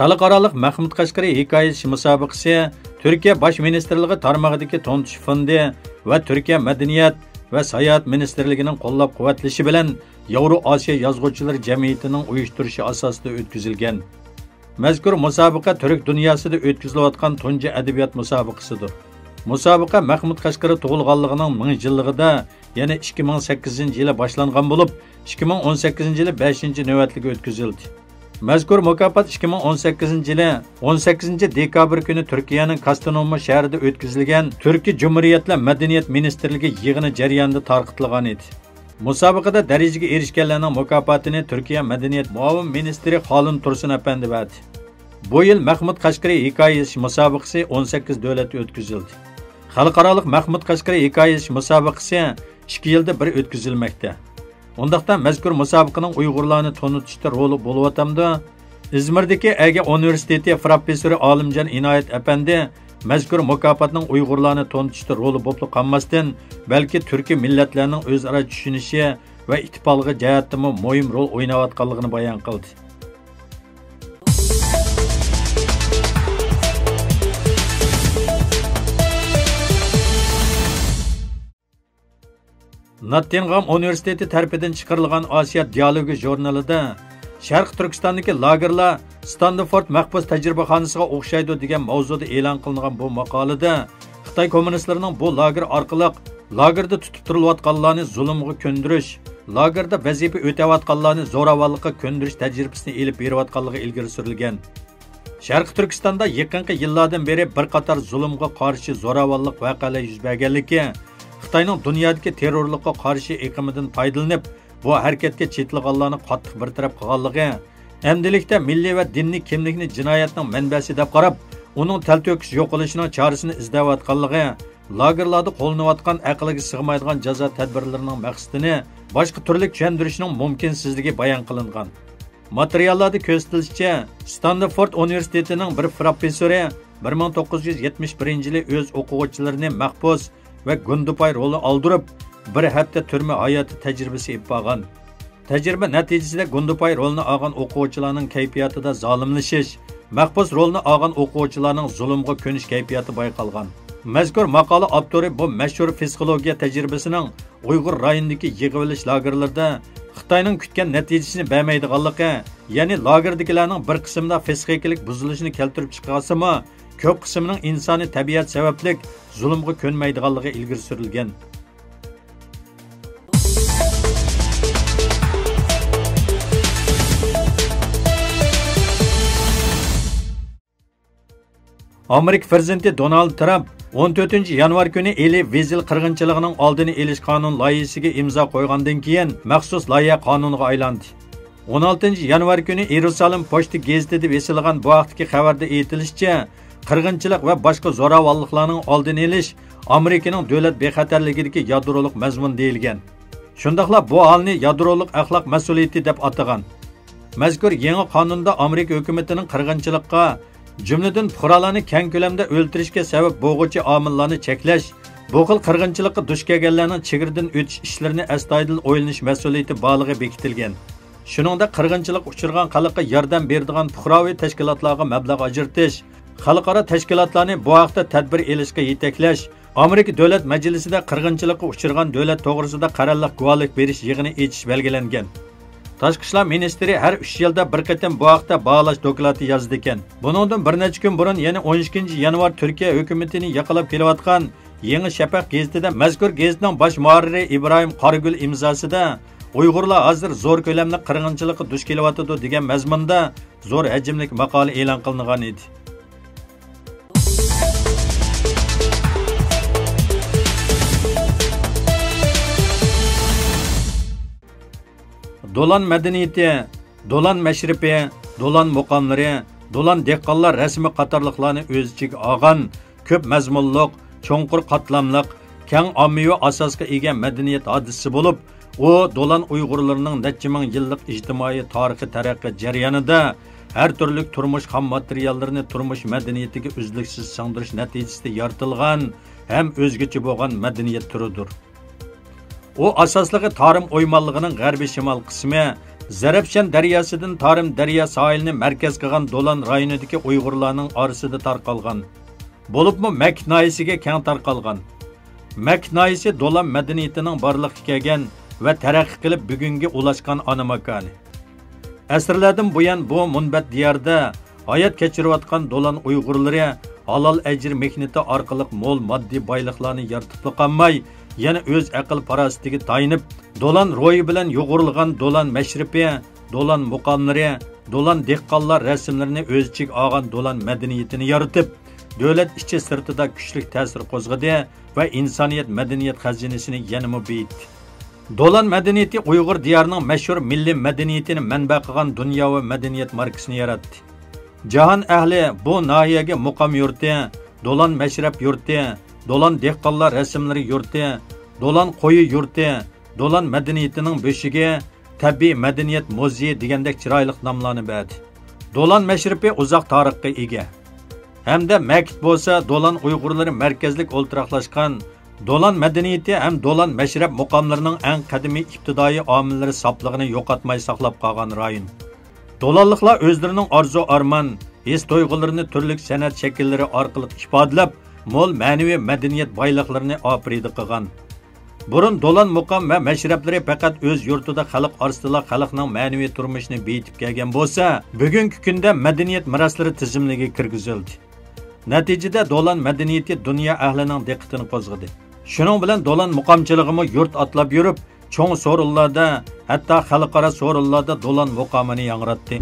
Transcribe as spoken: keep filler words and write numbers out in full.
خەلقئارالىق مەخمۇت قەشقىرى ھېكايە يېزىش مۇسابىقىسى تۈركىيە باش مىنىستىرلىقى تارمىقىدىكى تونۇتۇش فوندى ۋە تۈركىيە مەدەنىيەت ۋە ساياھەت مىنىستىرلىكىنىڭ قوللاپ-قۇۋۋەتلىشى بىلەن ياۋرو ئاسىيا يازغۇچىلىرى جەمئىيىتىنىڭ ئۇيۇشتۇرۇشى ئاساسىدا ئۆتكۈزۈلگەن. مەزكۇر مۇسابىقە تۈرك دۇنياسىدا ئۆتكۈزۈلۈۋاتقان تۇنجى ئەدەبىيات مۇسابىقىسىدۇر. مۇسابىقە مەخمۇت قەشقىرى تۇغۇلغانلىقىنىڭ مىڭ يىللىقىدا، يەنى ئىككى مىڭ سەككىزىنچى يىلى باشلانغان بولۇپ، ئىككى مىڭ ئون سەككىزىنچى يىلى بەشىنچى نۆۋەتلىكى ئۆتكۈزۈلدى. مەزكۇر مۇكاپات ئىككى مىڭ ئون سەككىزىنچى يىلى ئون سەككىزىنچى دېكابىر كۈنى تۈركىيەنىڭ كاستانومو شەھىرىدە ئۆتكۈزۈلگەن تۈركىي جۇمھۇرىيەتلەر مەدەنىيەت مىنىستىرلىكى يىغىنى جەريانىدا تارقىتىلغان ئىدى. مۇسابىقىدە دەرىجىگە ئېرىشكەنلەرنىڭ مۇكاپاتىنى تۈركىيە مەدەنىيەت مۇئاۋىن مىنىستىرى خالۇن تۇرسۇن ئەپەندى بەردى. بۇ يىل مەخمۇت قەشقىرى ھېكايە يېزىش مۇسابىقىسى ئون سەككىز دۆلەتتە ئۆتكۈزۈلدى. خەلقئارالىق مەخمۇت قەشقىرى ھېكايە يېزىش مۇسابىقىسى ئىككى يىلدا بىر ئۆتكۈزۈلمەكتە. ئۇنداقتا مەزكۇر مۇسابىقىنىڭ ئۇيغۇرلارنى تونۇتۇشتا رولى بولۇۋاتامدۇ؟ ئىزمىردىكى ئەگە ئۇنىۋېرسىتېتى پروفېسسورى ئالىمجان ئىنايەت ئەپەندى مەزكۇر مۇكاپاتنىڭ ئۇيغۇرلارنى تونۇتۇشتا رولى بولۇپلا قالماستىن، بەلكى تۈركىي مىللەتلەرنىڭ ئۆزئارا چۈشىنىشى ۋە ئىتتىپاقلىقى جەھەتتىمۇ مۇھىم رول ئويناۋاتقانلىقىنى بايان قىلدى. ناتتىنغام ئۇنىۋېرسىتېتى تەرىپىدىن چىقىرىلغان ئاسىيا دىيالوگى ژۇرنىلىدا شەرقىي تۈركىستاندىكى لاگېرلار ستاندفورد مەھبۇس تەجرىبىخانىسىغا ئوخشايدۇ دېگەن ماۋزۇدا ئېلان قىلىنغان بۇ ماقالىدە خىتاي كوممۇنىستلىرىنىڭ بۇ لاگېر ئارقىلىق لاگېردا تۇتۇپ تۇرۇلۇۋاتقانلارنى زۇلۇمغا كۆندۈرۈش، لاگېردا ۋەزىپە ئۆتەۋاتقانلارنى زوراۋانلىققا كۆندۈرۈش تەجرىبىسىنى ئېلىپ بېرىۋاتقانلىقى ئىلگىرى سۈرۈلگەن. شەرقىي تۈركىستاندا يېقىنقى يىللاردىن بېرى بىر قاتار زۇلۇمغا قارشى زوراۋانلىق ۋەقەلەر يۈز بەرگەنلىكى، خىتاينىڭ دۇنيادىكى تېررورلۇققا قارشى ئېقىمىدىن پايدىلىنىپ، بۇ ھەرىكەتكە چېتىلغانلارنى قاتتىق بىر تەرەپ قىلغانلىقى، ئەمدىلىكتە مىللىي ۋە دىنىي كىملىكنى جىنايەتنىڭ مەنبەسى دەپ قاراپ، ئۇنىڭ تەلتۆكۈس يوقىلىشىنىڭ چارىسىنى ئىزدەۋاتقانلىقى، لاگېرلاردا قوللىنىۋاتقان ئەقىلگە سىغمايدىغان جازا تەدبىرلىرىنىڭ مەقسىتىنى باشقا تۈرلۈك چۈشەندۈرۈشنىڭ مۇمكىنسىزلىكى بايان قىلىنغان. ماتېرىياللاردا كۆرسىتىلىشىچە، ستاندفورد ئۇنىۋېرسىتېتىنىڭ بىر پروفېسسورى بىر مىڭ توققۇز يۈز يەتمىش بىرىنچى يىلى ئۆز ئوقۇغۇچىلىرىنى مەھبۇس ۋە گۇندىپاي رولىنى ئالدۇرۇپ، بىر ھەپتە تۈرمە ھاياتى تەجرىبىسى ئېلىپ بارغان. تەجرىبە نەتىجىسىدە گۇندىپاي رولىنى ئالغان ئوقۇغۇچىلارنىڭ كەيپىياتىدا زالىملىشىش، مەھبۇس رولىنى ئالغان ئوقۇغۇچىلارنىڭ زۇلۇمغا كۆنۈش كەيپىياتى بايقالغان. مەزكۇر ماقالە ئاپتورى بۇ مەشھۇر پسىخولوگىيە تەجرىبىسىنىڭ ئۇيغۇر رايونىدىكى يىغىۋېلىش لاگېرلىرىدا خىتاينىڭ كۈتكەن نەتىجىسىنى بەرمەيدىغانلىقى، يەنى لاگېردىكىلەرنىڭ بىر قىسمىدا پسىخىكىلىق بۇزۇلۇشنى كەلتۈرۈپ چىقارسىمۇ، كۆپ قىسمىنىڭ ئىنسانىي تەبىئەت سەۋەبلىك زۇلۇمغا كۆنمەيدىغانلىقى ئىلگىرى سۈرۈلگەن. ئامېرىكا پىرېزىدېنتى دونالد ترامپ ئون تۆتىنچى يانۋار كۈنى ئېلى ۋىزېل قىرغىنچىلىقىنىڭ ئالدىنى ئېلىش قانۇن لايىھىسىگە ئىمزا قويغاندىن كېيىن، مەخسۇس لايىھە قانۇنغا ئايلاندى. ئون ئالتىنچى يانۋار كۈنى يېرۇسالېم پوچتا گېزىتىدە بېسىلغان بۇ ھەقتىكى خەۋەردە ئېيتىلىشىچە، قىرغىنچىلىق ۋە باشقا زوراۋانلىقلارنىڭ ئالدىنى ئېلىش ئامېرىكىنىڭ دۆلەت بىخەتەرلىكىدىكى يادرولۇق مەزمۇن دېيىلگەن. شۇنداقلا بۇ ھالنى يادرولۇق ئەخلاق مەسئۇلىيىتى دەپ ئاتىغان. مەزكۇر يېڭى قانۇندا ئامېرىكا ھۆكۈمىتىنىڭ قىرغىنچىلىققا، جۈملىدىن پۇقرالارنى كەڭ كۆلەمدە ئۆلتۈرۈشكە سەۋەب بولغۇچى ئامىللارنى چەكلەش، بۇ خىل قىرغىنچىلىققا دۇچ كەلگەنلەرنىڭ چېگرىدىن ئۆتۈش ئىشلىرىنى ئەستايىدىل ئويلىنىش مەسئۇلىيىتى بارلىقى بېكىتىلگەن. شۇنىڭدەك قىرغىنچىلىققا ئۇچرىغان خەلققە ياردەم بېرىدىغان پۇقراۋى تەشكىلاتلارغا مەبلەغ ئاجرىتىش، خەلقئارا تەشكىلاتلارنى بۇ ھەقتە تەدبىر ئېلىشقا يېتەكلەش، ئامېرىكا دۆلەت مەجلىسىدە قىرغىنچىلىققا ئۇچرىغان دۆلەت توغرىسىدا قەرەللىك گۇۋاھلىق بېرىش يىغىنى ئېچىش بەلگىلەنگەن. تاشقى ئىشلار مىنىستىرى ھەر ئۈچ يىلدا بىر قېتىم بۇ ھەقتە باھالاش دوكلاتى يازىدىكەن. بۇنىڭدىن بىر نەچچە كۈن بۇرۇن، يەنى ئون ئىككىنچى يانۋار تۈركىيە ھۆكۈمىتىنى ياقىلاپ كېلىۋاتقان يېڭى شەپەق گېزىتىدە مەزكۇر گېزىتنىڭ باش مۇھەررىرى ئىبراھىم قارىگۈل ئىمزاسىدا «ئۇيغۇرلار ھازىر زور كۆلەملىك قىرغىنچىلىققا دۇچ كېلىۋاتىدۇ» دېگەن مەزمۇندا زور ھەجىملىك ماقالە ئېلان قىلىنغان ئىدى. دولان مەدەنىيىتى، دولان مەشرىپى، دولان مۇقاملىرى، دولان دېھقانلار رەسىمى قاتارلىقلارنى ئۆز ئىچىگە ئالغان كۆپ مەزمۇنلۇق، چوڭقۇر قاتلاملىق، كەڭ ئاممىۋى ئاساسقا ئىگە مەدەنىيەت ھادىسىسى بولۇپ، ئۇ دولان ئۇيغۇرلىرىنىڭ نەچچە مىڭ يىللىق ئىجتىمائىي تارىخىي تەرەققىيات جەريانىدا ھەر تۈرلۈك تۇرمۇش خام ماتېرىياللىرىنى تۇرمۇش مەدەنىيىتىگە ئۈزلۈكسىز سىڭدۈرۈش نەتىجىسىدە يارىتىلغان ھەم ئۆزگىچە بولغان مەدەنىيەت تۈرىدۇر. ئۇ ئاساسلىقى تارىم ئويمانلىقىنىڭ غەربىي شىمال قىسمى، زەرەپشان دەرياسىدىن تارىم دەريا ساھىلىنى مەركەز قىلغان دولان رايونىدىكى ئۇيغۇرلارنىڭ ئارىسىدا تارقالغان، بولۇپمۇ مەكىت ناھىيەسىگە كەڭ تارقالغان. مەكىت ناھىيەسى دولان مەدەنىيىتىنىڭ بارلىققا كەلگەن ۋە تەرەققىي قىلىپ بۈگۈنگە ئۇلاشقان ئانا ماكانى. ئەسىرلەردىن بۇيان بۇ مۇنبەت دىياردا ھايات كەچۈرۈۋاتقان دولان ئۇيغۇرلىرى ھالال ئەجىر مېھنىتى ئارقىلىق مول ماددىي بايلىقلارنى يارىتىپلا قالماي، يەنە ئۆز ئەقىل-پاراسىتىگە تايىنىپ، دولان روھى بىلەن يۇغۇرۇلغان دولان مەشرىپى، دولان مۇقاملىرى، دولان دېھقانلار رەسىملىرىنى ئۆز ئىچىگە ئالغان دولان مەدەنىيىتىنى يارىتىپ، دۆلەت ئىچى سىرتىدا كۈچلۈك تەسىر قوزغىدى ۋە ئىنسانىيەت مەدەنىيەت خەزىنىسىنى يەنىمۇ بېيىتتى. دولان مەدەنىيىتى ئۇيغۇر دىيارىنىڭ مەشھۇر مىللىي مەدەنىيىتىنى مەنبە قىلغان دۇنياۋى مەدەنىيەت ماركىسىنى ياراتتى. جاھان ئەھلى بۇ ناھىيەگە مۇقام يۇرتى، دولان مەشرەپ يۇرتى، دولان دېھقانلار رەسىملىرى يۇرتى، دولان قويى يۇرتى، دولان مەدەنىيىتىنىڭ بۆشۈكى، تەبىئىي مەدەنىيەت مۇزېيى دېگەندەك چىرايلىق ناملارنى بەردى. دولان مەشرىپى ئۇزاق تارىخقا ئىگە. ھەمدە مەكىت بولسا دولان ئۇيغۇرلىرى مەركەزلىك ئولتۇراقلاشقان، دولان مەدەنىيىتى ھەم دولان مەشرەپ مۇقاملىرىنىڭ ئەڭ قەدىمىي ئىپتىدائىي ئامىللىرى ساپلىقىنى يوقاتماي ساقلاپ قالغان رايون. دولانلىقلار ئۆزلىرىنىڭ ئارزۇ-ئارمان، ھېس-تۇيغۇلىرىنى تۈرلۈك سەنئەت شەكىللىرى ئارقىلىق ئىپادىلەپ، مول مەنىۋى مەدەنىيەت بايلىقلىرىنى ئاپىرىدە قىلغان. بۇرۇن دولان مۇقام ۋە مەشرەپلىرى پەقەت ئۆز يۇرتىدا خەلق ئارىسىدىلا خەلقنىڭ مەنىۋى تۇرمۇشىنى بېيىتىپ كەلگەن بولسا، بۈگۈنكى كۈندە مەدەنىيەت مىراسلىرى تىزىملىكىگە كىرگۈزۈلدى. نەتىجىدە دولان مەدەنىيىتى دۇنيا ئەھلىنىڭ دىققىتىنى قوزغىدى. شۇنىڭ بىلەن دولان مۇقامچىلىقىمۇ يۇرت ئاتلاپ يۈرۈپ، چوڭ سورۇنلاردا، ھەتتا خەلقئارا سورۇنلاردا دولان مۇقامىنى ياڭراتتى.